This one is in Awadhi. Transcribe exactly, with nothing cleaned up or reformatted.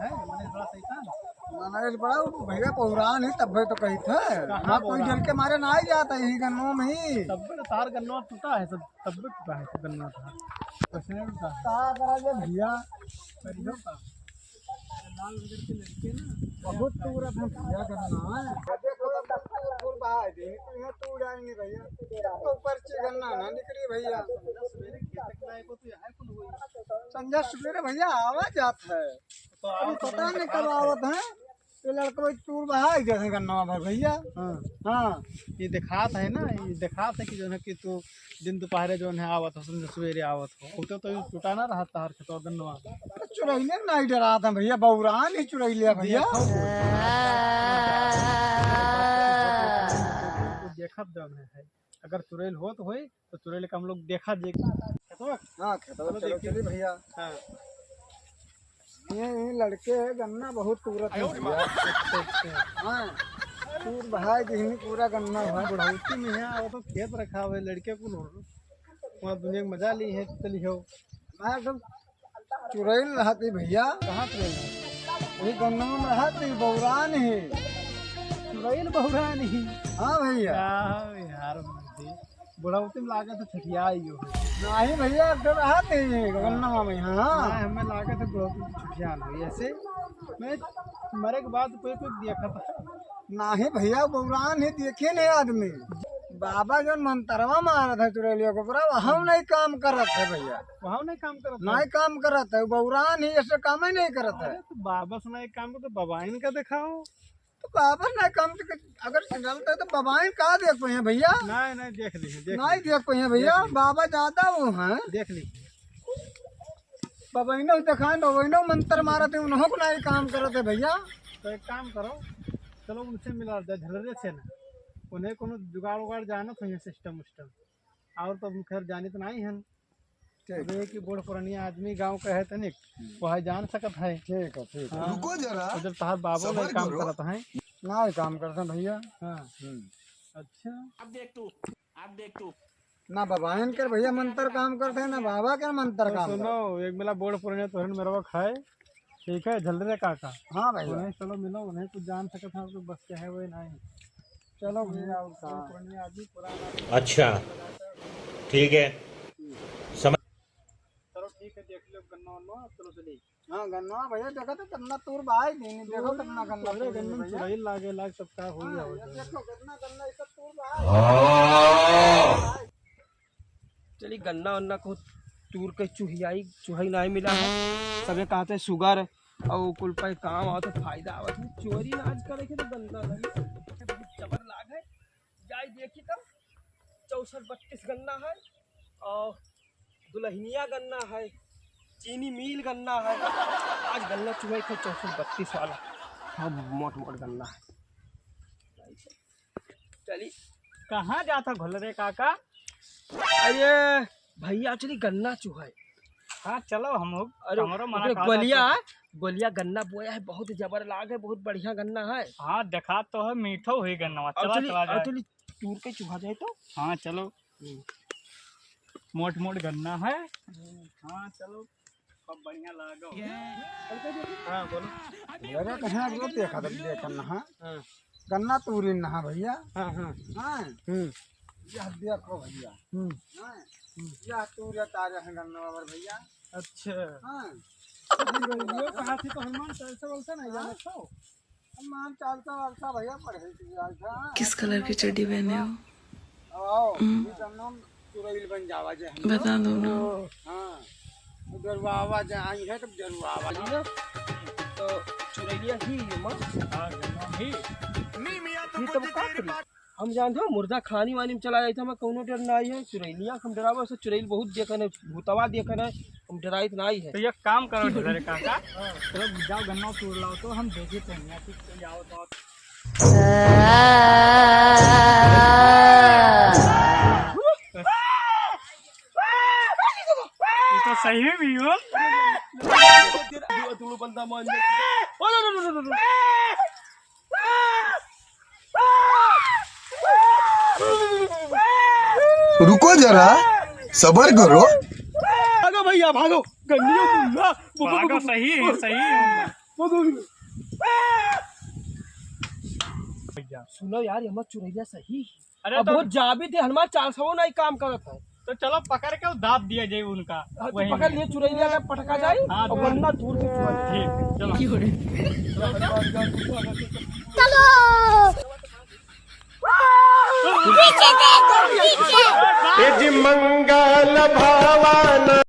है, मनेस बड़ा शैतान। मनेस बड़ा, वो भैया बौरान ही, तब तो कही थे। कहाँ हाँ, कोई बौरान? डर के मारे ना ही जाता यही गन्नों में ही। तब तो तार गन्नों टूटा है सब, तब भी टूटा है सब गन्नों का। कैसे नहीं टूटा है? का करा जे भैया? करियो का? बहुत दूर है भैया गन्ना है। दूर बहा दे, यहाँ तू जाए नहीं भैया। तो ऊपर से गन्ना ना निकली भैया। संझा सवेरे भैया आवा जात है। तो अभी पता नहीं कब आवत है। ये लड़का भाई तूर बहा ही जैसे गन्ना भर भैया। हाँ। हाँ। ये दिखात है ना, ये दिखात है कि जो है कि तू दिन दोपहरे जो है आवत हो, समझ सवेरे आवत हो। उठो तो ये टूटा ना रहा तार खेतवा गन्नवा। चुरैले नहीं डरात है भैया, बौरान ही चुरैले है भैया। देखो, देखत जौन है, है। अगर चुरैल होत होई तो चुरैल का हम लोग देखा जे खेतवा। हाँ, खेतवा चलो चलो देखिए। चलिए भैया। हाँ। ये, ये लड़के है, गन्ना बहुत तूरत है भैया। अच्छा, अच्छा। हाँ, तूर बहाई दिहनी पूरा गन्ना हुआ। बुढ़ौती में है, वो तो खेत रखा हुआ है, लड़के कुल हो। वहाँ दुनिया के मजा ली है, चली हो। मैं तो चुरैल रहती भैया। कहाँ चुरैल? वही गन्ना में रहती, बौरान ही। चुरैल बौरान ही। हाँ भैया। क्या यार, मर्दी। बुढ़ौती में लागत है ठठिया ही हो। नहीं भैया, अब तो रहते हैं गन्ना में, हाँ। नहीं, हमें लागत है बुढ़ौती में ठठिया न हो। ऐसे मैं मरे के बाद कोई, कोई देखा था। नहीं भैया, बौरान ही देखे नहीं आदमी। बाबा जौन मंतरवा मारत है चुरैलिया को, पूरा वहाँ नहीं काम करत है भैया। वहाँ नहीं काम करत है? नहीं काम करत है, बौरान ही ऐसे काम ही नहीं करत है। अरे तो बाबा से नहीं काम को तो बाबा इनका दिखाओ। तो बाबा ना काम तो, अगर सिंगल तो, तो बाबा ही का देख पाए भैया? नहीं, नहीं, देख ली, देख नहीं ली। देख पाए भैया, देख ली। बाबा ज्यादा वो हैं। देख ली। बाबा इन्हों दिखाएं, बाबा इन्हों मंत्र मारत हैं, उन्हों को नहीं काम करत है भैया। तो एक काम करो, चलो उनसे मिला दे, झलरे से ना, उन्हें कोनो जुगाड़ उगाड़ जानत हो, सिस्टम उस्टम, और तो हम खैर जानित नहीं हैं। ठीक। अब ये कि बूढ़ पुरानिया आदमी गाँव का है तनिक, हम्म। वह जान सकत है। ठीक है, ठीक है। हाँ। रुको जरा, तो जब तहार बाबो सबर नहीं काम करो। करत हैं। नहीं काम करत हैं भैया। हाँ। हम्म। अच्छा। अब देख तू, अब देख तू। ना बाबा इनकर भैया मंत्र काम करत हैं, ना बाबा के मंत्र तो काम करत हैं। सुनो, एक बेला बूढ़ पुरानिया तोहरन मेरवा खाए, ठीक है, झलरे काका। हाँ भैया। उन्हें चलो मिलो, उन्हें कुछ जान सकत हैं, तो बस क्या है, वो नहीं। चलो भैया, और का? अच्छा, ठीक है, समझ। चलो ठीक है, देख लो गन्ना वन्ना, चलो चलिए। हाँ, गन्ना भैया, देखो तो कितना तूर बहाई देनी, देखो कितना गन्ना तोहरे तूर गन्ना भैया। चुराई लागे लाग, सब का हो हाँ, गया हो ये जाए। देखो कितना गन्ना, ये सब तूर बहाई। चली गन्ना वन्ना को तूर के चुहियाई, चुहाई नाहीं मिला है। सबे कहत हैं सुगर और कुल पे काम आवत है, फायदा आवत है। चोरी ना आज करे के तो गन्ना नहीं, बहुत जबर लाग है। जाई देखी तब चौसठ बत्तीस गन्ना है और दुल्हनिया गन्ना है, चीनी मिल गन्ना है। आज गन्ना चुहाई थे चौसठ बत्तीस वाला, सब मोट मोट गन्ना है। चली। कहाँ जाता घोलरे काका? अरे भैया, चली गन्ना चुहाई। हाँ, चलो हम लोग। अरे, हमरो मना ओकरे कहा गोलिया, जाता। गोलिया गन्ना बोया है, बहुत जबर लाग है, बहुत बढ़िया गन्ना है। हाँ, देखा तो है, मीठो हुई गन्ना। अब चला, चली, चला अब जाए। चली, तूर के चुहा जाए तो। हाँ, चलो। हम्म। मोट मोट गन्ना है। हम्म। हाँ, चलो। खूब बढ़िया लागो। हाँ, बोलो। मेरे कहाँ रोज देखा था, देखा ना, हाँ। हाँ। गन्ना तूरी ना, हाँ भैया। हाँ, हाँ। हाँ। हम्म। यह देखो भैया। हम्म। हाँ। हम्म। यह तूरे तारे हैं गन्ना वाला भैया। अच्छा। हाँ। ये कहाँ थी तो हनुमान चालीसा वालीसा नहीं जाना हाँ। था? हनुमान चालीसा वालीसा भैया पढ़े थी आज, हाँ। किस कलर की चड्डी पहने हो? आओ, हम्म। ये सब नाम चुरैल बन जावा जे हम बता लोग। दो ना। हाँ। डरवावा जे आई है तो डरवावा। चलिए, तो चुरैलिया ही है माँ। हाँ, गन्ना ही। ये तब का करी? हम जानते हो, मुर्दा खानी वानी में चला जाता, हमें कौनो डर ना आई है। चुरैलिया हम डरावे से, चुरैल बहुत देखन है, भूतवा देखन है, हम डराइत ना आई है। तो एक काम करो, ढेलरे काका, हाँ। चलो जाओ गन्ना तोड़ लाओ, तो हम देखे थे, यहाँ से कोई आओ तो। ये तो सही में भी हो। रुको जरा, सबर करो। भागो भैया, भागो। गन्नियों को ना, भागो, सही है, सही है। सुनो यार, ये हमार चुरैया सही है। अरे अब तो वो जाबी थे, हनुमान चालीसवो नहीं काम करत है। तो चलो पकड़ के वो दाब दिया जाए उनका, हाँ, तो वहीं पकड़ में। लिए चुरैया का पटका जाए हाँ, और तो वरना दूर से चुरा जाए। ठीक है, चलो। चलो। पीछे देखो, पीछे। ए जी मंगल भवन।